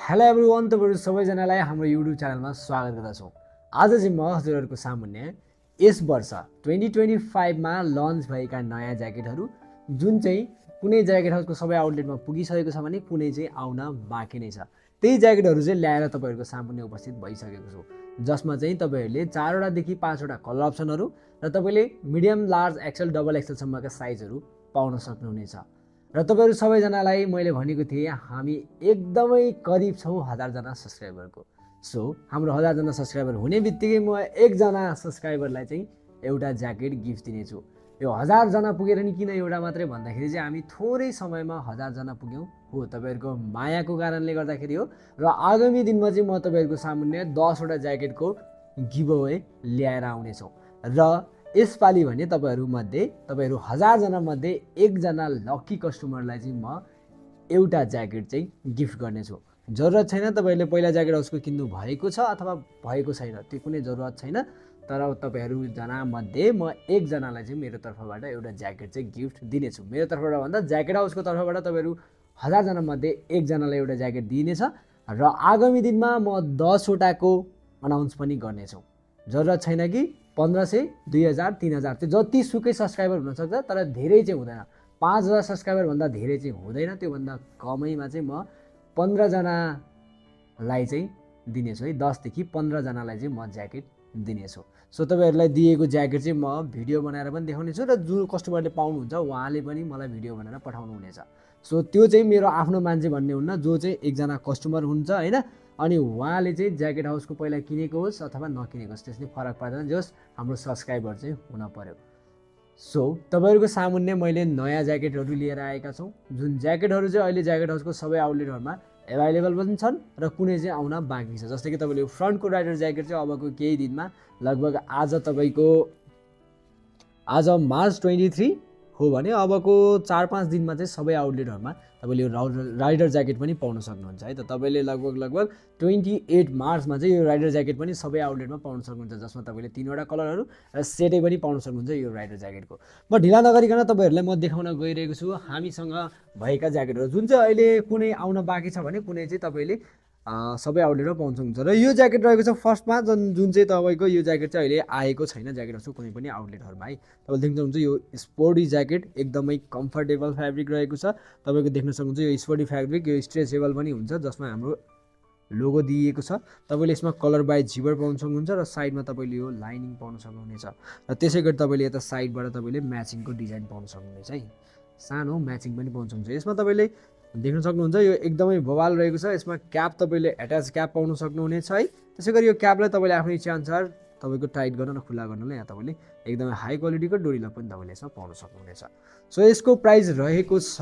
Hello everyone, तपाईहरु सबैजनालाई हाम्रो युट्युब च्यानलमा स्वागत गर्दछौँ। आज चाहिँ म हजुरहरुको सामुन्ने यस वर्ष 2025 मा लन्च भएका नयाँ ज्याकेटहरु जुन चाहिँ कुनै ज्याकेट हाउसको सबै आउटलेटमा पुगिसकेको छ भने कुनै चाहिँ आउन बाँकी नै छ। त्यही ज्याकेटहरु चाहिँ ल्याएर तपाईहरुको सामुन्ने उपस्थित भइसकेको छु, जसमा चाहिँ तपाईहरुले 4 वटा देखि 5 वटा कलर अप्सनहरु र तपाईले medium, large, XL, double XL सम्मका साइजहरु पाउन सक्नुहुनेछ। र तपाईहरु सबैजनालाई मैले भनेको थिएँ हामी एकदमै करिब छौं 1000 जना सब्स्क्राइबरको। सो हाम्रो 1000 जना सब्स्क्राइबर हुने बित्तिकै म 1 जना सब्स्क्राइबरलाई चाहिँ एउटा ज्याकेट गिफ्ट दिनेछु। यो 1000 जना पुगेर नि किन एउटा मात्रै भन्दाखेरि चाहिँ हामी थोरै समयमा 1000 जना पुग्यौं हो, तपाईहरुको मायाको कारणले गर्दाखेरि हो। र आगामी दिनमा चाहिँ म तपाईहरुको सामुन्ने 10 वटा ज्याकेटको गिभअवे ल्याएर आउने छौं। र यसपालि भने तपाईहरु 1000 जना मध्ये 1 जना लकी कस्टमरलाई चाहिँ म एउटा ज्याकेट चाहिँ गिफ्ट गर्नेछु। जरुरत छैन तपाईहरुले पहिला ज्याकेट हाउसको किन्नु भएको छ अथवा भएको छैन, त्यो कुनै जरुरत छैन। तर तपाईहरु जना मध्ये म 1 जनालाई चाहिँ मेरो तर्फबाट एउटा ज्याकेट चाहिँ गिफ्ट दिनेछु। मेरो तर्फबाट भन्दा ज्याकेट हाउसको तर्फबाट तपाईहरु 1000 जना मध्ये 1 जनालाई एउटा ज्याकेट दिनेछ। र आगामी दिनमा म 10 वटाको अनाउन्स पनि गर्नेछु। जरुरत छैन कि 1500, 2000, 3000 त्यो जति सुकै सब्स्क्राइबर हुन सक्छ, तर धेरै चाहिँ हुँदैन। 5000 सब्स्क्राइबर भन्दा धेरै चाहिँ हुँदैन, त्यो भन्दा कमैमा चाहिँ म 15 जनालाई चाहिँ दिनेछु है। 10 देखि 15 जनालाई चाहिँ म ज्याकेट दिनेछु। सो तपाईहरुलाई दिएको ज्याकेट चाहिँ म भिडियो बनाएर पनि देखाउने छु र जो कस्टमरले पाउनुहुन्छ उहाँले पनि मलाई भिडियो बनाएर पठाउनु हुनेछ। सो त्यो चाहिँ मेरो आफ्नो मान्छे भन्ने हुन्न, जो चाहिँ एकजना कस्टमर हुन्छ हैन, अनि उहाँले चाहिँ ज्याकेट हाउसको पहिला किनेको होस् अथवा नकिनेको होस् त्यसले फरक पर्दैन, जस हाम्रो सब्स्क्राइबर चाहिँ हुन पर्यो। सो तपाईहरुको सामुन्ने मैले नयाँ ज्याकेटहरु लिएर आएका छौं, जुन ज्याकेटहरु चाहिँ अहिले ज्याकेट हाउसको सबै आउटलेटहरुमा अवेलेबल पनि छन् र कुनै चाहिँ आउन बाँकी छ। जस्तै कि तपाईले फ्रन्टको राइडर ज्याकेट चाहिँ अबको केही दिनमा लगभग आज मार्च 23 हो भने अबको 4-5 दिनमा चाहिँ सबै आउटलेटहरुमा तपाईले यो राइडर ज्याकेट पनि पाउन सक्नुहुन्छ है। त तपाईले लगभग 28 मार्चमा चाहिँ यो राइडर ज्याकेट पनि सबै आउटलेटमा पाउन सक्नुहुन्छ, जसमा तपाईले 3 वटा कलरहरु र सेटै पनि पाउन सक्नुहुन्छ यो राइडर ज्याकेटको। म ढिला नगरिकन तपाईहरुलाई म देखाउन गइरहेको छु हामीसँग भएका ज्याकेटहरु, जुन चाहिँ अहिले कुनै आउन बाँकी छ भने कुनै चाहिँ तपाईले सबै आउटलेटमा पाउन सक्नुहुन्छ। र यो ज्याकेट रहेको छ फर्स्टमा, जुन चाहिँ तपाईको यो ज्याकेट चाहिँ अहिले आएको छैन ज्याकेट हाउसको कुनै पनि आउटलेटहरुमा है। तपाईले देख्न सक्नुहुन्छ यो स्पोर्टी ज्याकेट एकदमै कम्फर्टेबल फ्याब्रिक रहेको छ। तपाईको देख्न सक्नुहुन्छ यो स्पोर्टी फ्याब्रिक, यो स्ट्रेचेबल पनि हुन्छ, जसमा हाम्रो लोगो दिएको छ। तपाईले यसमा कलर बाइ जिपर पाउन सक्नुहुन्छ र साइडमा तपाईले यो लाइनिङ पाउन सक्नुहुनेछ। र त्यसैगरी तपाईले यता साइडबाट तपाईले म्याचिङको डिजाइन पाउन सक्नुहुनेछ है, सानो म्याचिङ पनि पाउन सक्नुहुन्छ। यसमा तपाईले देख्न सक्नुहुन्छ यो एकदमै बवाल रहेको छ। यसमा क्याप तपाईले एट्याच क्याप पाउन सक्नुहुनेछ है। त्यसैगरी यो क्यापलाई तपाईले आफ्नो इच्छा अनुसार तपाईको टाइट गर्न र खुला गर्नलाई यहाँ तपाईले एकदमै हाई क्वालिटीको डोरी लक पनि तपाईले यसमा पाउन सक्नुहुनेछ। सो यसको प्राइस रहेको छ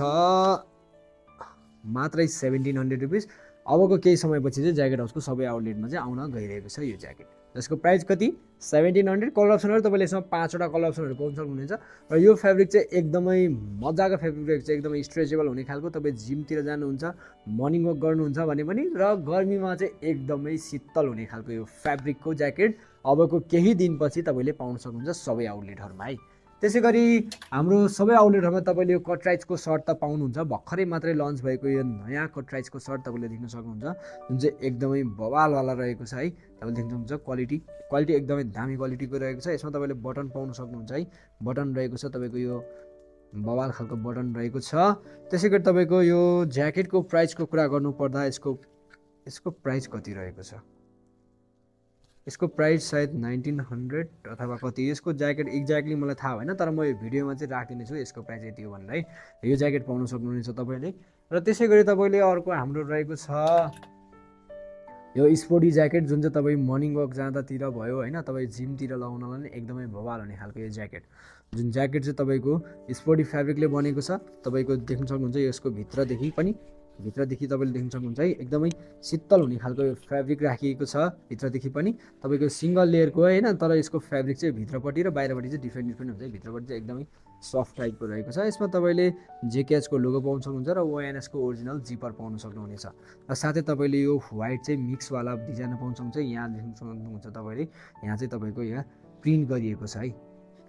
मात्रै 1700 रुपैयाँ। अबको केही समयपछि चाहिँ ज्याकेट हाउसको सबै आउटलेटमा चाहिँ आउन गइरहेको छ यो ज्याकेट। यसको प्राइस कति? 1700। कलर अप्सनहरु तपाईले यसमा 5 वटा कलर अप्सनहरु पाउन सक्नुहुनेछ। र यो फ्याब्रिक चाहिँ एकदमै मजाको फ्याब्रिक रहेको छ, एकदमै स्ट्रेचेबल हुने खालको। तपाई जिमतिर जानुहुन्छ, मर्निङ वक गर्नुहुन्छ भने पनि, र गर्मीमा चाहिँ एकदमै शीतल हुने खालको यो फ्याब्रिकको ज्याकेट अबको केही दिनपछि तपाईले पाउन सक्नुहुन्छ सबै आउटलेटहरुमा है। त्यसैगरी हाम्रो सबै आउटलेटहरुमा तपाईले यो कटराइजको सर्ट त पाउनुहुन्छ। भर्खरै मात्रै लन्च भएको यो नयाँ कटराइजको सर्ट तपाईले देख्न सक्नुहुन्छ, जुन चाहिँ एकदमै बवाल वाला रहेको छ है। तपाईले देख्न सक्नुहुन्छ क्वालिटी एकदमै दामी क्वालिटीको रहेको छ। यसमा तपाईले बटन पाउन सक्नुहुन्छ है, बटन रहेको छ तपाईको यो बवाल खालको बटन रहेको छ। त्यसैगरी तपाईको यो ज्याकेटको प्राइसको कुरा गर्नु पर्दा यसको प्राइस कति रहेको छ? यसको प्राइस सायद 1900 अथवा कति। यसको ज्याकेट एक्ज्याक्टली मलाई थाहा भएन, तर म यो भिडियोमा चाहिँ राखिदिने छु यसको प्राइस यति हो भनेर है। यो ज्याकेट पाउन सक्नुहुनेछ तपाईले। र त्यसैगरी तपाईले अर्को हाम्रो रहेको छ यो स्पोर्टी ज्याकेट, जुन चाहिँ तपाई मर्निङ वक जाँदातिर भयो हैन, तपाई जिमतिर लगाउनलाई नि एकदमै बवाल हुने खालको यो ज्याकेट। जुन ज्याकेट चाहिँ तपाईको स्पोर्टी फ्याब्रिकले बनेको छ। तपाईको देख्न सक्नुहुन्छ यसको भित्रदेखि तपाईले देख्न सक्नुहुन्छ है, एकदमै शीतल हुने खालको यो फ्याब्रिक राखिएको छ भित्रदेखि पनि। तपाईको सिंगल लेयरको हैन, तर यसको फ्याब्रिक चाहिँ भित्रपट्टि र बाहिरपट्टि चाहिँ डिफरेन्ट हुन्छ है। भित्रपट्टि चाहिँ एकदमै सफ्ट टाइपको रहेको छ। यसमा तपाईले जेकेएचको लोगो पाउन सक्नुहुन्छ र ओएनएसको ओरिजिनल जिपर पाउन सक्नुहुनेछ। र साथै तपाईले यो व्हाइट चाहिँ मिक्स वाला डिजाइन पाउन सक्नुहुन्छ। यहाँ देख्न सक्नुहुन्छ तपाईले, यहाँ चाहिँ तपाईको यहाँ प्रिन्ट गरिएको छ है।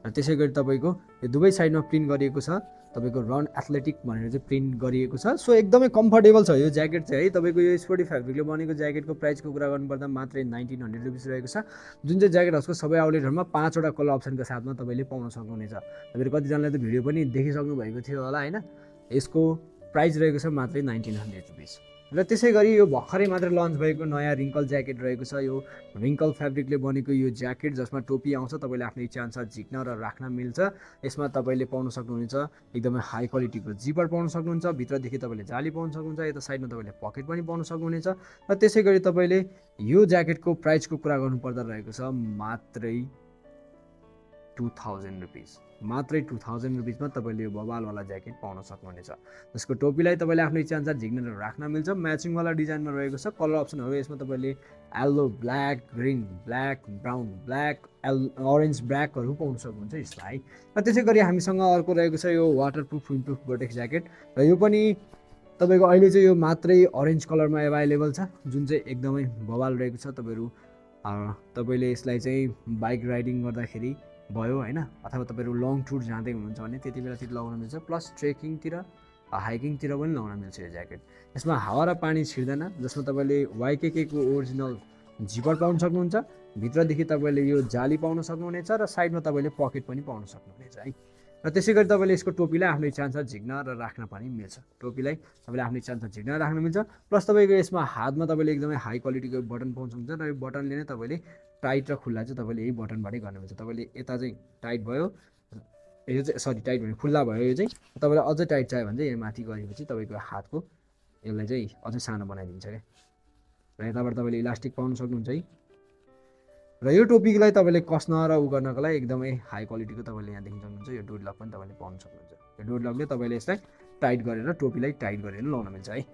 र त्यसैगरी तपाईको यो दुवै साइडमा प्रिन्ट गरिएको छ। तपाईँको रन एथलेटिक भनेर चाहिँ प्रिन्ट गरिएको छ। सो एकदमै कम्फर्टेबल छ यो ज्याकेट चाहिँ है। तपाईँको यो स्पोर्टी फ्याब्रिकले बनेको ज्याकेटको प्राइसको कुरा गर्नुपर्दा मात्रै 1900 रुपिस रहेको छ, जुन चाहिँ ज्याकेट हाउसको सबै आउटलेटहरूमा 5वटा कलर अप्सनको साथमा तपाईँले पाउन सक्नुहुनेछ। तपाईँहरू कतिजनाले त भिडियो पनि देखिसक्नु भएको थियो होला होइन। यसको प्राइस रहेको छ मात्रै 1900 रुपिस। र त्यसै गरी यो भर्खरै मात्र लन्च भएको नयाँ रिङ्कल ज्याकेट रहेको छ। यो रिङ्कल फ्याब्रिकले बनेको यो ज्याकेट जसमा टोपी आउँछ, तपाईँले आफ्नो इच्छाअनुसार झिक्न र राख्न मिल्छ। यसमा तपाईँले पाउन सक्नुहुन्छ एकदमै हाई क्वालिटीको जिपर पाउन सक्नुहुन्छ, भित्रदेखि तपाईँले जाली पाउन सक्नुहुन्छ, यता साइडमा तपाईँले पकेट पनि पाउन सक्नुहुनेछ। र त्यसै गरी तपाईँले यो ज्याकेटको प्राइसको कुरा गर्नुपर्दा रहेको छ मात्रै 2000 रुपिस। मात्रै 2000 रुपिसमा तपाईँले यो बबालवाला ज्याकेट पाउन सक्नुहुनेछ, जसको टोपीलाई तपाईँले आफ्नो इच्छाअनुसार झिक्न र राख्न मिल्छ। म्याचिङवाला डिजाइनमा रहेको छ। कलर अप्सनहरू यसमा तपाईँले yellow, black, green, black, brown, black, orange ब्ल्याकहरू पाउन सक्नुहुन्छ यसलाई। र त्यसै गरी हामीसँग अर्को रहेको छ यो वाटरप्रुफ विन्डप्रुफ गोटेक्स ज्याकेट। र यो पनि तपाईँको अहिले चाहिँ यो मात्रै अरेन्ज कलरमा एभाइलेबल छ, जुन चाहिँ एकदमै बबाल रहेको छ। तपाईँले यसलाई चाहिँ बाइक राइडिङ गर्दाखेरि भयो होइन, अथवा तपाईँहरू लङ टुर जाँदै हुनुहुन्छ भने त्यति बेलातिर लगाउन मिल्छ। प्लस ट्रेकिङतिर हाइकिङतिर पनि लगाउन मिल्छ यो ज्याकेट। यसमा हावा र पानी छिर्दैन, जसमा तपाईँले YKK को ओरिजिनल जिपर पाउन सक्नुहुन्छ। भित्रदेखि तपाईँले यो जाली पाउन सक्नुहुनेछ र साइडमा तपाईँले पकेट पनि पाउन सक्नुहुनेछ है। र त्यसै गरी तपाईँले यसको टोपीलाई आफ्नो इच्छाअनुसार झिक्न र राख्न पनि मिल्छ। टोपीलाई तपाईँले आफ्नो इच्छाअनुसार झिक्न र राख्न मिल्छ। प्लस तपाईँको यसमा हातमा तपाईँले एकदमै हाई क्वालिटीको बटन पाउन सक्नुहुन्छ र यो बटनले नै तपाईँले टाइट र खुल्ला चाहिँ तपाईँले यही बटनबाटै गर्न मिल्छ। तपाईँले यता चाहिँ टाइट भयो, यो चाहिँ सरी टाइट भयो खुल्ला भयो, यो चाहिँ तपाईँलाई अझै टाइट चाहियो भने चाहिँ यहाँ माथि गरेपछि तपाईँको हातको यसलाई चाहिँ अझै सानो बनाइदिन्छ क्या। र यताबाट तपाईँले इलास्टिक पाउन सक्नुहुन्छ है। र यो टोपीलाई तपाईँले कस्न र उ गर्नको लागि एकदमै हाई क्वालिटीको तपाईँले यहाँ देख्न सक्नुहुन्छ यो डोर लक पनि तपाईँले पाउन सक्नुहुन्छ। यो डोर लकले तपाईँले यसलाई टाइट गरेर टोपीलाई टाइट गरेर लाउन मिल्छ है।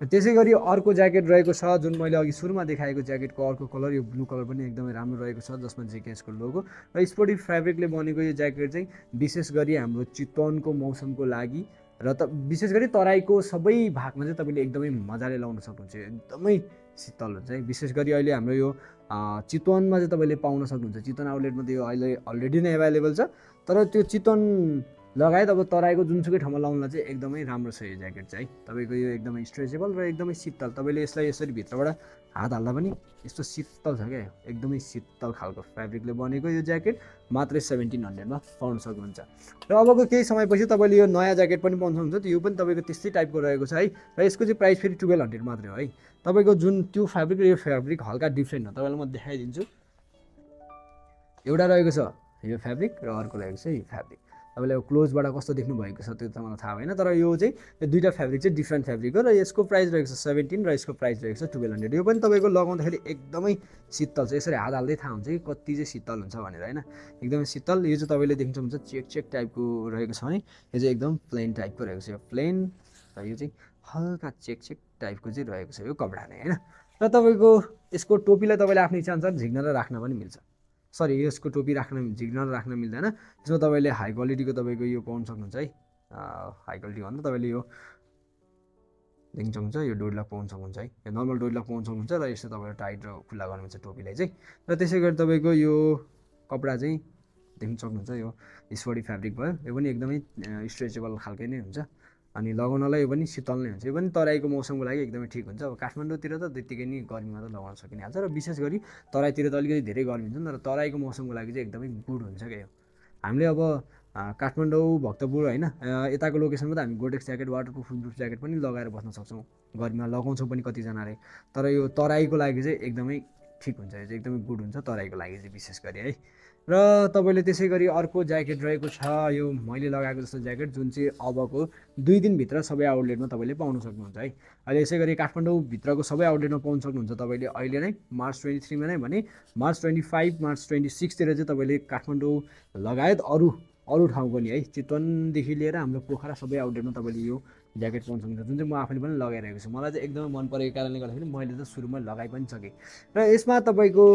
र त्यसै गरी अर्को ज्याकेट रहेको छ, जुन मैले अघि सुरुमा देखाएको ज्याकेटको अर्को कलर, यो ब्लू कलर पनि एकदमै राम्रो रहेको छ, जसमा JKSको लोगो र स्पोर्टी फ्याब्रिकले बनेको यो ज्याकेट चाहिँ विशेष गरी हाम्रो चितवनको मौसमको लागि र विशेष गरी तराईको सबै भागमा चाहिँ तपाईँले एकदमै मजाले लाउन सक्नुहुन्छ। एकदमै शीतल हुन्छ है। विशेष गरी अहिले हाम्रो यो चितवनमा चाहिँ तपाईँले पाउन सक्नुहुन्छ। चितवन आउटलेटमा त यो अहिले अलरेडी नै एभाइलेबल छ, तर त्यो चितवन लगायत अब तराईको जुनसुकै ठाउँमा लाउनलाई चाहिँ एकदमै राम्रो छ यो ज्याकेट चाहिँ है। तपाईँको यो एकदमै स्ट्रेचेबल र एकदमै शीतल। तपाईँले यसलाई यसरी भित्रबाट हात हाल्दा पनि यस्तो शीतल छ क्या, एकदमै शीतल खालको फ्याब्रिकले बनेको यो ज्याकेट मात्रै 1700मा पाउन सक्नुहुन्छ। र अबको केही समयपछि तपाईँले यो नयाँ ज्याकेट पनि पाउन सक्नुहुन्छ। यो पनि तपाईँको त्यस्तै टाइपको रहेको छ है। र यसको चाहिँ प्राइस फेरि 1200 मात्रै हो है। तपाईँको जुन त्यो फ्याब्रिक र यो फ्याब्रिक हल्का डिफ्रेन्ट हो, तपाईँलाई म देखाइदिन्छु। एउटा रहेको छ यो फ्याब्रिक र अर्को रहेको छ यो फ्याब्रिक। तपाईँले अब क्लोजबाट कस्तो देख्नु भएको छ त्यो त मलाई थाहा भएन, तर यो चाहिँ यो दुईवटा फ्याब्रिक चाहिँ डिफ्रेन्ट फ्याब्रिक हो। र यसको प्राइस रहेको छ 17 र यसको प्राइस रहेको छ 1200। यो पनि तपाईँको लगाउँदाखेरि एकदमै शीतल छ। यसरी हात हाल्दै थाहा हुन्छ कि कति चाहिँ शीतल हुन्छ भनेर होइन, एकदमै शीतल। यो चाहिँ तपाईँले देख्न सक्नुहुन्छ चेक चेक टाइपको रहेको छ भने यो चाहिँ एकदम प्लेन टाइपको रहेको छ। यो प्लेन र यो चाहिँ हल्का चेक चेक टाइपको चाहिँ रहेको छ यो कपडा नै होइन। र तपाईँको यसको टोपीलाई तपाईँले आफ्नो इच्छाअनुसार झिक्न र राख्न पनि मिल्छ। सरी, यसको टोपी झिक्न र राख्न मिल्दैन। यसमा तपाईँले हाई क्वालिटीको तपाईँको यो पाउन सक्नुहुन्छ है। हाई क्वालिटी भन्दा तपाईँले यो देख्न सक्नुहुन्छ यो डोर लक पाउन सक्नुहुन्छ है। यो नर्मल डोर लक पाउन सक्नुहुन्छ र यस्तो तपाईँले टाइट र खुल्ला गर्नु मिल्छ टोपीलाई चाहिँ। र त्यसै गरी तपाईँको यो कपडा चाहिँ देख्न सक्नुहुन्छ यो स्पोर्टी फ्याब्रिक भयो। यो पनि एकदमै स्ट्रेचेबल खालकै नै हुन्छ, अनि लगाउनलाई यो पनि शीतल नै हुन्छ। यो पनि तराईको मौसमको लागि एकदमै ठिक हुन्छ। अब काठमाडौँतिर त त्यत्तिकै नै गर्मीमा त लगाउन सकिहाल्छ, र विशेष गरी तराईतिर त अलिकति धेरै गर्मी हुन्छ नि, तर तराईको मौसमको लागि चाहिँ एकदमै गुड हुन्छ क्या यो। हामीले अब काठमाडौँ, भक्तपुर होइन यताको लोकेसनमा त हामी गोटेक्स ज्याकेट, वाटरप्रुफ विन्डप्रुफ ज्याकेट पनि लगाएर बस्न सक्छौँ, गर्मीमा लगाउँछौँ पनि कतिजनाले। तर यो तराईको लागि चाहिँ एकदमै ठिक हुन्छ, यो चाहिँ एकदमै गुड हुन्छ तराईको लागि चाहिँ विशेष गरी है। र तपाईँले त्यसै गरी अर्को ज्याकेट रहेको छ यो मैले लगाएको जस्तो ज्याकेट, जुन चाहिँ अबको 2 दिनभित्र सबै आउटलेटमा तपाईँले पाउन सक्नुहुन्छ है। अहिले यसै गरी काठमाडौँभित्रको सबै आउटलेटमा पाउन सक्नुहुन्छ तपाईँले अहिले नै मार्च 23मा नै भने मार्च 25, मार्च 26तिर चाहिँ तपाईँले काठमाडौँ लगायत अरू ठाउँको नि है, चितवनदेखि लिएर हाम्रो पोखरा सबै आउटलेटमा तपाईँले यो ज्याकेट पाउन सक्नुहुन्छ, जुन चाहिँ म आफैले पनि लगाइरहेको छु। मलाई चाहिँ एकदमै मन परेको कारणले गर्दाखेरि मैले त सुरुमा लगाइ पनि सकेँ। र यसमा तपाईँको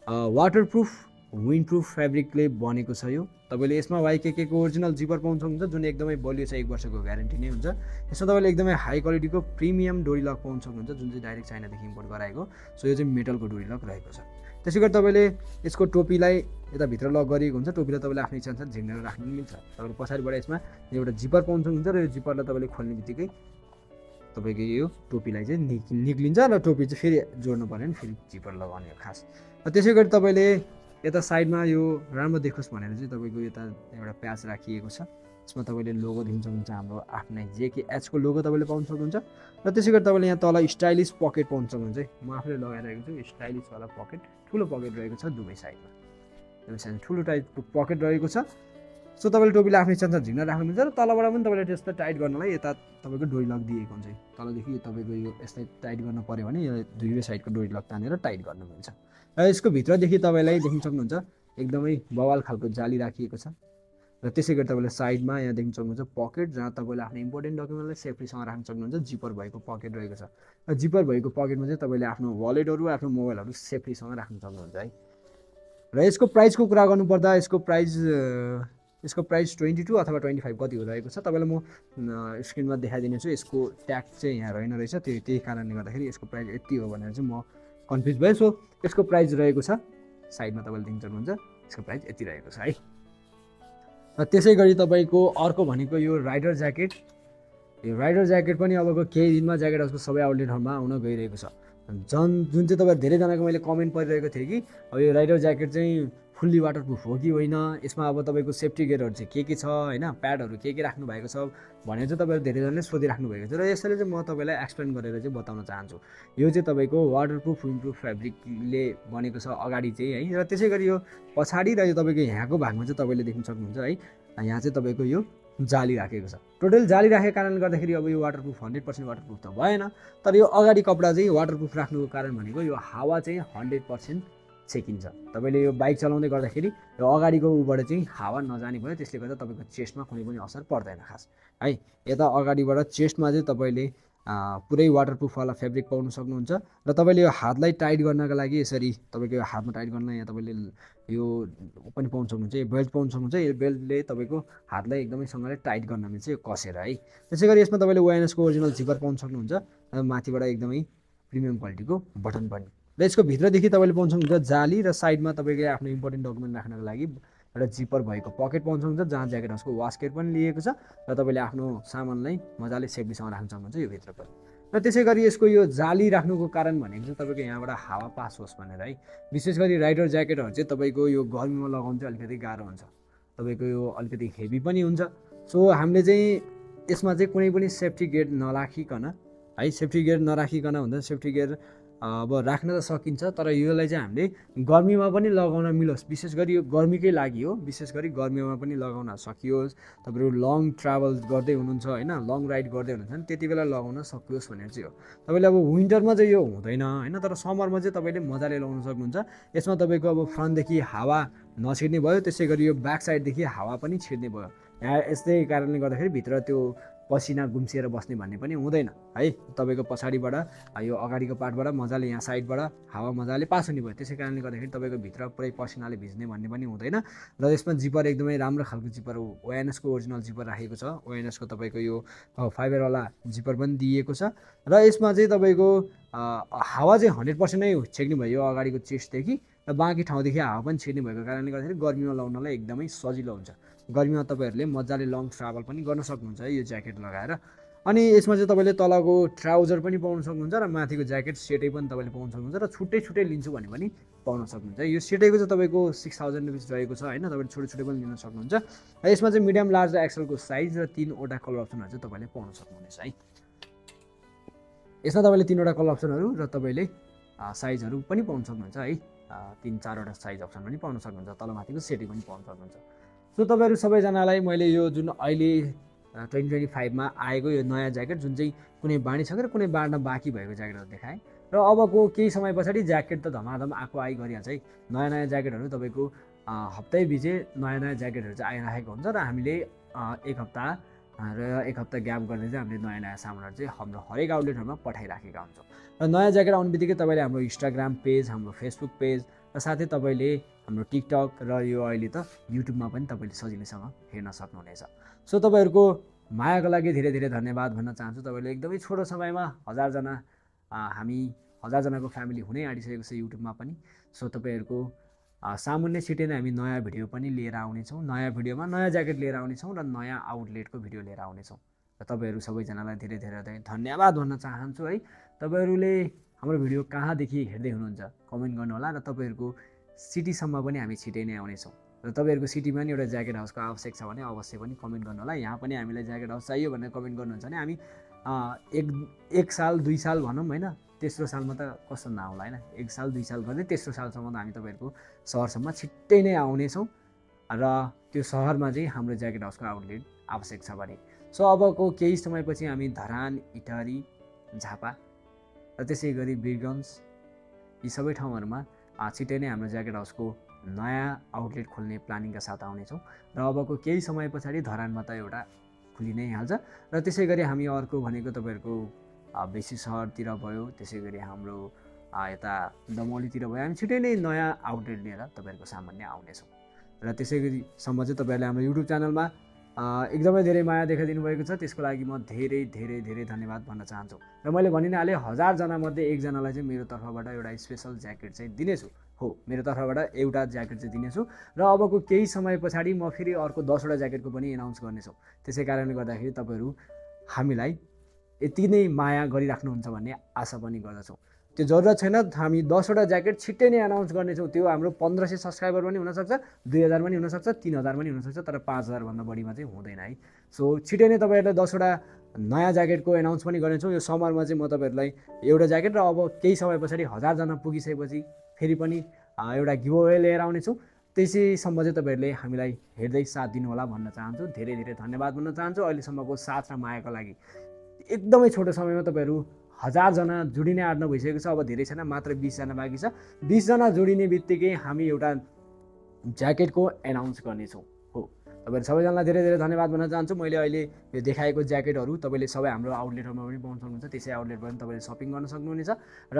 वाटरप्रुफ विन्ड प्रुफ फेब्रिकले बनेको छ यो। तपाईँले यसमा YKK को ओरिजिनल जिपर पाउन सक्नुहुन्छ जुन एकदमै बलियो छ, 1 वर्षको ग्यारेन्टी नै हुन्छ। यसमा तपाईँले एकदमै हाई क्वालिटीको प्रिमियम डोरी लक पाउन सक्नुहुन्छ जुन चाहिँ डाइरेक्ट चाइनादेखि इम्पोर्ट गराएको। सो यो चाहिँ मेटलको डोरी लक रहेको छ। त्यसै गरी तपाईँले यसको टोपीलाई यता भित्र लक गरिएको हुन्छ। टोपीलाई तपाईँले आफ्नो इच्छाअनुसार झिक्नेर राख्नु पनि मिल्छ। तपाईँले पछाडिबाट यसमा एउटा जिपर पाउन सक्नुहुन्छ र यो जिपरलाई तपाईँले खोल्ने बित्तिकै तपाईँको यो टोपीलाई चाहिँ निक्लिन्छ र टोपी चाहिँ फेरि जोड्नु पर्यो भने फेरि जिपर लगाउने हो खास। र त्यसै गरी तपाईँले यता साइडमा यो राम्रो देखोस् भनेर चाहिँ तपाईँको यता एउटा प्याच राखिएको छ। यसमा तपाईँले लोगो देख्न सक्नुहुन्छ, हाम्रो आफ्नै JKH को लोगो तपाईँले पाउन सक्नुहुन्छ। र त्यसै गरी तपाईँले यहाँ तल स्टाइलिस पकेट पाउन सक्नुहुन्छ है। म आफूले लगाइरहेको छु स्टाइलिसवाला पकेट, ठुलो पकेट रहेको छ दुवै साइडमा, दुवै साइडमा ठुलो टाइपको पकेट रहेको छ। सो तपाईँले टोपीलाई आफ्नो इच्छाअनुसार झिक्न राख्नु मिल्छ र तलबाट पनि तपाईँले त्यसलाई टाइट गर्नलाई यता तपाईँको डोरी लक दिएको हुन्छ। तलदेखि तपाईँको यो यसलाई टाइट गर्न पऱ्यो भने यो दुवै साइडको डोरी लक तानेर टाइट गर्न मिल्छ। र यसको भित्रदेखि तपाईँलाई देख्न सक्नुहुन्छ एकदमै बवाल खालको जाली राखिएको छ। र त्यसै गरी तपाईँले साइडमा यहाँ देख्न सक्नुहुन्छ पकेट, जहाँ तपाईँले आफ्नो इम्पोर्टेन्ट डकुमेन्टलाई सेफ्टीसँग राख्न सक्नुहुन्छ। जिपर भएको पकेट रहेको छ र जिपर भएको पकेटमा चाहिँ तपाईँले आफ्नो वालेटहरू, आफ्नो मोबाइलहरू सेफ्टीसँग राख्न सक्नुहुन्छ है। र यसको प्राइसको कुरा गर्नुपर्दा यसको प्राइस 22 अथवा 25 कति रहेको छ तपाईँलाई म स्क्रिनमा देखाइदिनेछु। यसको ट्याग चाहिँ यहाँ रहेन रहेछ, त्यही कारणले गर्दाखेरि यसको प्राइस यति हो भनेर चाहिँ म कन्फ्युज भएँ। सो यसको प्राइस रहेको छ साइडमा तपाईँले देख्न सक्नुहुन्छ, यसको प्राइस यति रहेको छ है। र त्यसै गरी तपाईँको अर्को भनेको यो राइडर ज्याकेट। यो राइडर ज्याकेट पनि अबको केही दिनमा ज्याकेट हाउसको सबै आउटलेटहरूमा आउन गइरहेको छ। जुन चाहिँ तपाईँहरू धेरैजनाको मैले कमेन्ट परिरहेको थिएँ कि अब यो राइडर ज्याकेट चाहिँ फुल्ली वाटरप्रुफ हो कि होइन, यसमा अब तपाईँको सेफ्टी गियरहरू चाहिँ के छ होइन, प्याडहरू के राख्नु भएको छ भनेर चाहिँ तपाईँहरू धेरैजनाले सोधिराख्नु भएको छ। र यसैले चाहिँ म तपाईँलाई एक्सप्लेन गरेर चाहिँ बताउन चाहन्छु। यो चाहिँ तपाईँको वाटरप्रुफ विन्डप्रुफ फेब्रिकले बनेको छ अगाडि चाहिँ है। र त्यसै गरी यो पछाडि र यो तपाईँको यहाँको भागमा चाहिँ तपाईँले देख्न सक्नुहुन्छ है, यहाँ चाहिँ तपाईँको यो जाली राखेको छ। टोटल जाली राखेको कारणले गर्दाखेरि अब यो वाटरप्रुफ 100% वाटरप्रुफ त भएन, तर यो अगाडि कपडा चाहिँ वाटरप्रुफ राख्नुको कारण भनेको यो हावा चाहिँ 100% छेकिन्छ। तपाईँले यो बाइक चलाउँदै गर्दाखेरि यो अगाडिको उबाट चाहिँ हावा नजाने भयो, त्यसले गर्दा तपाईँको चेस्टमा कुनै पनि असर पर्दैन खास है। यता अगाडिबाट चेस्टमा चाहिँ तपाईँले पुरै वाटरप्रुफवाला फेब्रिक पाउन सक्नुहुन्छ। र तपाईँले यो हातलाई टाइट गर्नका लागि यसरी तपाईँको यो हातमा टाइट गर्न यहाँ तपाईँले यो पनि पाउन सक्नुहुन्छ, यो बेल्ट पाउन सक्नुहुन्छ। यो बेल्टले तपाईँको हातलाई एकदमैसँगले टाइट गर्न मिल्छ यो कसेर है। त्यसै गरी यसमा तपाईँले ONS को ओरिजिनल जिपर पाउन सक्नुहुन्छ र माथिबाट एकदमै प्रिमियम क्वालिटीको बटन पनि। र यसको भित्रदेखि तपाईँले पाउन सक्नुहुन्छ जाली र साइडमा तपाईँको आफ्नो इम्पोर्टेन्ट डकुमेन्ट राख्नको लागि एउटा जिपर भएको पकेट पाउन सक्नुहुन्छ, जहाँ ज्याकेट हाउसको वास्केट पनि लिएको छ र तपाईँले आफ्नो सामानलाई मजाले सेफ्टीसँग राख्न सक्नुहुन्छ यो भित्र पनि। र त्यसै गरी यसको यो जाली राख्नुको कारण भनेको चाहिँ तपाईँको यहाँबाट हावा पास होस् भनेर है। विशेष गरी राइडर ज्याकेटहरू चाहिँ तपाईँको यो गर्मीमा लगाउनु चाहिँ अलिकति गाह्रो हुन्छ, तपाईँको यो अलिकति हेभी पनि हुन्छ। सो हामीले चाहिँ यसमा चाहिँ कुनै पनि सेफ्टी गियर नराखिकन है, सेफ्टी गियर नराखिकन भन्दा सेफ्टी गियर अब राख्न त सकिन्छ, तर यसलाई चाहिँ हामीले गर्मीमा पनि लगाउन मिलोस्। विशेष गरी यो गर्मीकै लागि हो, विशेष गरी गर्मीमा पनि लगाउन सकियोस्। तपाईँहरू लङ ट्राभल गर्दै हुनुहुन्छ होइन, लङ राइड गर्दै हुनुहुन्छ भने त्यति बेला लगाउन सकियोस् भनेर चाहिँ हो। तपाईँले अब विन्टरमा चाहिँ यो हुँदैन होइन, तर समरमा चाहिँ तपाईँले मजाले लगाउन सक्नुहुन्छ। यसमा तपाईँको अब फ्रन्टदेखि हावा नछिर्ने भयो, त्यसै गरी यो ब्याक साइडदेखि हावा पनि छिर्ने भयो। यहाँ यस्तै कारणले गर्दाखेरि भित्र त्यो पसिना गुम्सिएर बस्ने भन्ने पनि हुँदैन है। तपाईँको पछाडिबाट यो अगाडिको पार्टबाट मजाले यहाँ साइडबाट हावा मजाले पास हुने भयो, त्यसै कारणले गर्दाखेरि तपाईँको भित्र पुरै पसिनाले भिज्ने भन्ने पनि हुँदैन। र यसमा जिपर एकदमै राम्रो खालको जिपर हो, ONS को ओरिजिनल जिपर राखेको छ। ONS को तपाईँको यो फाइबरवाला जिपर पनि दिएको छ। र यसमा चाहिँ तपाईँको हावा चाहिँ 100% नै छेक्ने भयो अगाडिको चेस्टदेखि, र बाँकी ठाउँदेखि हावा पनि छिर्ने भएको कारणले गर्दाखेरि गर्मीमा लगाउनलाई एकदमै सजिलो हुन्छ। गर्मीमा तपाईँहरूले मजाले लङ ट्राभल पनि गर्न सक्नुहुन्छ है यो ज्याकेट लगाएर। अनि यसमा चाहिँ तपाईँले तलको ट्राउजर पनि पाउन सक्नुहुन्छ र माथिको ज्याकेट सेटै पनि तपाईँले पाउन सक्नुहुन्छ, र छुट्टै छुट्टै लिन्छु भने पनि पाउन सक्नुहुन्छ। यो सेटैको चाहिँ तपाईँको 6000 रुपिस रहेको छ होइन, तपाईँले छुट्टै छुट्टै पनि लिन सक्नुहुन्छ। र यसमा चाहिँ मिडियम लार्ज र एक्सएल को साइज र 3वटा कलर अप्सनहरू चाहिँ तपाईँले पाउन सक्नुहुनेछ है। यसमा तपाईँले 3वटा कलर अप्सनहरू र तपाईँले साइजहरू पनि पाउन सक्नुहुन्छ है, 3-4वटा साइज अप्सन पनि पाउन सक्नुहुन्छ, तलमाथिको सेटै पनि पाउन सक्नुहुन्छ। सो तपाईँहरू सबैजनालाई मैले यो जुन अहिले 2025 मा आएको यो नयाँ ज्याकेट जुन चाहिँ कुनै बाँडिसकेर कुनै बाँड्न बाँकी भएको ज्याकेटहरू देखाएँ, र अबको केही समय पछाडि ज्याकेट त धमाधम आइहाल्छ है। नयाँ नयाँ ज्याकेटहरू तपाईँको हप्तै बिचे नयाँ नयाँ ज्याकेटहरू चाहिँ आइराखेको हुन्छ, र हामीले एक हप्ता र एक हप्ता ग्याप गर्दै चाहिँ हामीले नयाँ नयाँ सामानहरू चाहिँ हाम्रो हरेक आउटलेटहरूमा पठाइराखेका हुन्छौँ। र नयाँ ज्याकेट आउने बित्तिकै तपाईँले हाम्रो इन्स्टाग्राम पेज, हाम्रो फेसबुक पेज र साथै तपाईँले हाम्रो टिकटक र यो अहिले त युट्युबमा पनि तपाईँले सजिलैसँग हेर्न सक्नुहुनेछ। सो तपाईँहरूको मायाको लागि धेरै धेरै धन्यवाद भन्न चाहन्छु। तपाईँले एकदमै छोटो समयमा 1000जना हामी 1000जनाको फ्यामिली हुनै आँटिसकेको छ युट्युबमा पनि। सो तपाईँहरूको सामुन्ने छिटै नै हामी नयाँ भिडियो पनि लिएर आउनेछौँ। नयाँ भिडियोमा नयाँ ज्याकेट लिएर आउनेछौँ र नयाँ आउटलेटको भिडियो लिएर आउनेछौँ। र तपाईँहरू सबैजनालाई धेरै धेरै धन्यवाद भन्न चाहन्छु है। तपाईँहरूले हाम्रो भिडियो कहाँदेखि हेर्दै हुनुहुन्छ कमेन्ट गर्नुहोला र तपाईँहरूको सिटीसम्म पनि हामी छिटै नै आउनेछौँ। र तपाईँहरूको सिटीमा नि एउटा ज्याकेट हाउसको आवश्यक छ भने अवश्य पनि कमेन्ट गर्नुहोला। यहाँ पनि हामीलाई ज्याकेट हाउस चाहियो भनेर कमेन्ट गर्नुहुन्छ भने हामी एक साल 2 साल भनौँ होइन, तेस्रो सालमा त कस्तो नआउला होइन, 1 साल 2 साल गर्दै तेस्रो सालसम्म त हामी तपाईँहरूको सहरसम्म छिट्टै नै आउनेछौँ। र त्यो सहरमा चाहिँ हाम्रो ज्याकेट हाउसको आउटलेट आवश्यक छ भने। सो अबको केही समयपछि हामी धरान, इटहरी, झापा र त्यसै गरी वीरगञ्ज यी सबै ठाउँहरूमा छिट्टै नै हाम्रो ज्याकेट हाउसको नयाँ आउटलेट खोल्ने प्लानिङका साथ आउनेछौँ। र अबको केही समय पछाडि धरानमा त एउटा खुलि नै हाल्छ। र त्यसै गरी हामी अर्को भनेको तपाईँहरूको बेसी सहरतिर भयो, त्यसै गरी हाम्रो यता दमौलीतिर भयो, हामी छिट्टै नै नयाँ आउटलेट लिएर तपाईँहरूको सामान्य आउनेछौँ। र त्यसै गरीसम्म चाहिँ तपाईँहरूले हाम्रो युट्युब च्यानलमा एकदमै धेरै माया देखाइदिनु भएको छ, त्यसको लागि म धेरै धेरै धेरै धन्यवाद भन्न चाहन्छु। र मैले भनि नै हालेँ 1000जनामध्ये एकजनालाई चाहिँ मेरो तर्फबाट एउटा स्पेसल ज्याकेट चाहिँ दिनेछु। हो, मेरो तर्फबाट एउटा ज्याकेट चाहिँ दिनेछु। र अबको केही समय पछाडि म फेरि अर्को 10वटा ज्याकेटको पनि एनाउन्स गर्नेछु। त्यसै कारणले गर्दाखेरि तपाईँहरू हामीलाई यति नै माया गरिराख्नुहुन्छ भन्ने आशा पनि गर्दछौँ। त्यो जरुरत छैन हामी 10वटा ज्याकेट छिट्टै नै एनाउन्स गर्नेछौँ। त्यो हाम्रो 1500 सब्सक्राइबर पनि हुनसक्छ, 2000 पनि हुनसक्छ, 3000 पनि हुनसक्छ, तर 5000 भन्दा बढीमा चाहिँ हुँदैन है। सो छिट्टै नै तपाईँहरूलाई 10वटा नयाँ ज्याकेटको एनाउन्स पनि गर्नेछौँ। यो समरमा चाहिँ म तपाईँहरूलाई एउटा ज्याकेट र अब केही समय पछाडि 1000जना पुगिसकेपछि फेरि पनि एउटा गिभअवे लिएर आउनेछौँ। त्यसैसम्म चाहिँ तपाईँहरूले हामीलाई हेर्दै साथ दिनुहोला भन्न चाहन्छु। धेरै धेरै धन्यवाद भन्न चाहन्छु अहिलेसम्मको साथ र मायाको लागि। एकदमै छोटो समयमा तपाईँहरू 1000जना जोडिने आँट्न भइसकेको छ। अब धेरै छैन, मात्र 20जना बाँकी छ। 20जना जोडिने बित्तिकै हामी एउटा ज्याकेटको एनाउन्स गर्नेछौँ। हो, तपाईँहरू सबैजनालाई धेरै धेरै धन्यवाद भन्न चाहन्छु। मैले अहिले यो देखाएको ज्याकेटहरू तपाईँले सबै हाम्रो आउटलेटहरूमा पनि पाउन सक्नुहुन्छ। त्यसै आउटलेटबाट पनि तपाईँले सपिङ गर्न सक्नुहुनेछ। र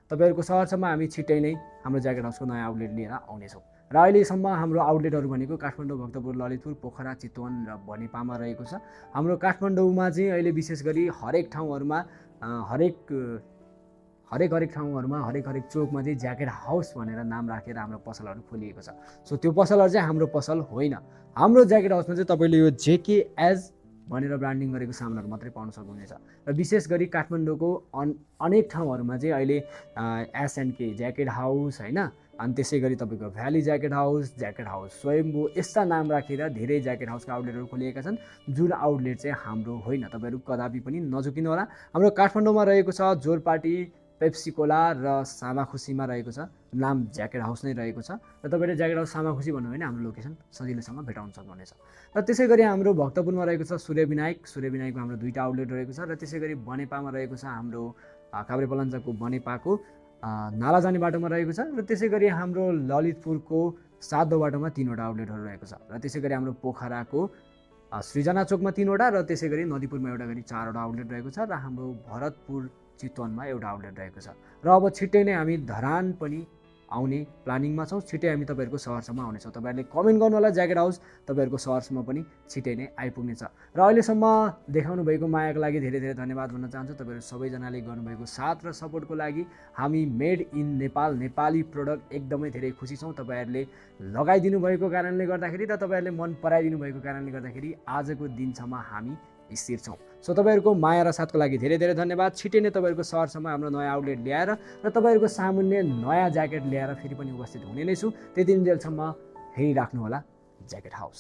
तपाईँहरूको सहरसम्म हामी छिट्टै नै हाम्रो ज्याकेट हाउसको नयाँ आउटलेट लिएर आउनेछौँ। र अहिलेसम्म हाम्रो आउटलेटहरू भनेको काठमाडौँ, भक्तपुर, ललितपुर, पोखरा, चितवन र बनेपामा रहेको छ। हाम्रो काठमाडौँमा चाहिँ अहिले विशेष गरी हरेक ठाउँहरूमा हरेक ठाउँहरूमा हरेक चोकमा चाहिँ ज्याकेट हाउस भनेर नाम राखेर हाम्रो पसलहरू खोलिएको छ। सो त्यो पसलहरू चाहिँ हाम्रो पसल होइन। हाम्रो ज्याकेट हाउसमा चाहिँ तपाईँले यो JKS भनेर ब्रान्डिङ गरेको सामानहरू मात्रै पाउन सक्नुहुनेछ। र विशेष गरी काठमाडौँको अनेक ठाउँहरूमा चाहिँ अहिले SNK ज्याकेट हाउस होइन, अनि त्यसै गरी तपाईँको भ्याली ज्याकेट हाउस स्वयम्भू यस्ता नाम राखेर धेरै ज्याकेट हाउसका आउटलेटहरू खोलिएका छन्, जुन आउटलेट चाहिँ हाम्रो होइन। तपाईँहरू कदापि पनि नझुकिनु होला। हाम्रो काठमाडौँमा रहेको छ जोरपाटी, पेप्सी कोला र सामाखुसीमा रहेको छ, नाम ज्याकेट हाउस नै रहेको छ। र तपाईँले ज्याकेट हाउस सामाखुसी भन्नुभयो भने हाम्रो लोकेसन सजिलैसँग भेटाउन सक्नुहुनेछ। र त्यसै गरी हाम्रो भक्तपुरमा रहेको छ सूर्यविनायकमा हाम्रो 2टा आउटलेट रहेको छ। र त्यसै गरी बनेपामा रहेको छ हाम्रो काभ्रेपलाञ्चोको बनेपाको नाला जाने बाटोमा रहेको छ। र त्यसै गरी हाम्रो ललितपुरको सातो बाटोमा 3वटा आउटलेटहरू रहेको छ। र त्यसै गरी हाम्रो पोखराको सृजना चोकमा 3वटा, र त्यसै गरी नदीपुरमा एउटा गरी 4वटा आउटलेट रहेको छ। र हाम्रो भरतपुर चितवनमा एउटा आउटलेट रहेको छ। र अब छिट्टै नै हामी धरान पनि आउने प्लानिङमा छौँ। छिट्टै हामी तपाईँहरूको सहरसम्म आउनेछौँ। तपाईँहरूले कमेन्ट गर्नु होला ज्याकेट हाउस तपाईँहरूको सहरसम्म पनि छिट्टै नै आइपुग्नेछ। र अहिलेसम्म देखाउनु भएको मायाको लागि धेरै धेरै धन्यवाद भन्न चाहन्छु। तपाईँहरू सबैजनाले गर्नुभएको साथ र सपोर्टको लागि हामी made in Nepal Nepali product एकदमै धेरै खुसी छौँ। तपाईँहरूले लगाइदिनु भएको कारणले गर्दाखेरि र तपाईँहरूले मन पराइदिनु भएको कारणले गर्दाखेरि आजको दिनसम्म हामी स्थिर छौँ। सो तपाईँहरूको माया र साथको लागि धेरै धेरै धन्यवाद। छिट्टै नै तपाईँहरूको सहरसम्म हाम्रो नयाँ आउटलेट ल्याएर र तपाईँहरूको सामुन्ने नयाँ ज्याकेट ल्याएर फेरि पनि उपस्थित हुने नै छु। त्यति दिनसम्म हेरिराख्नु होला ज्याकेट हाउस।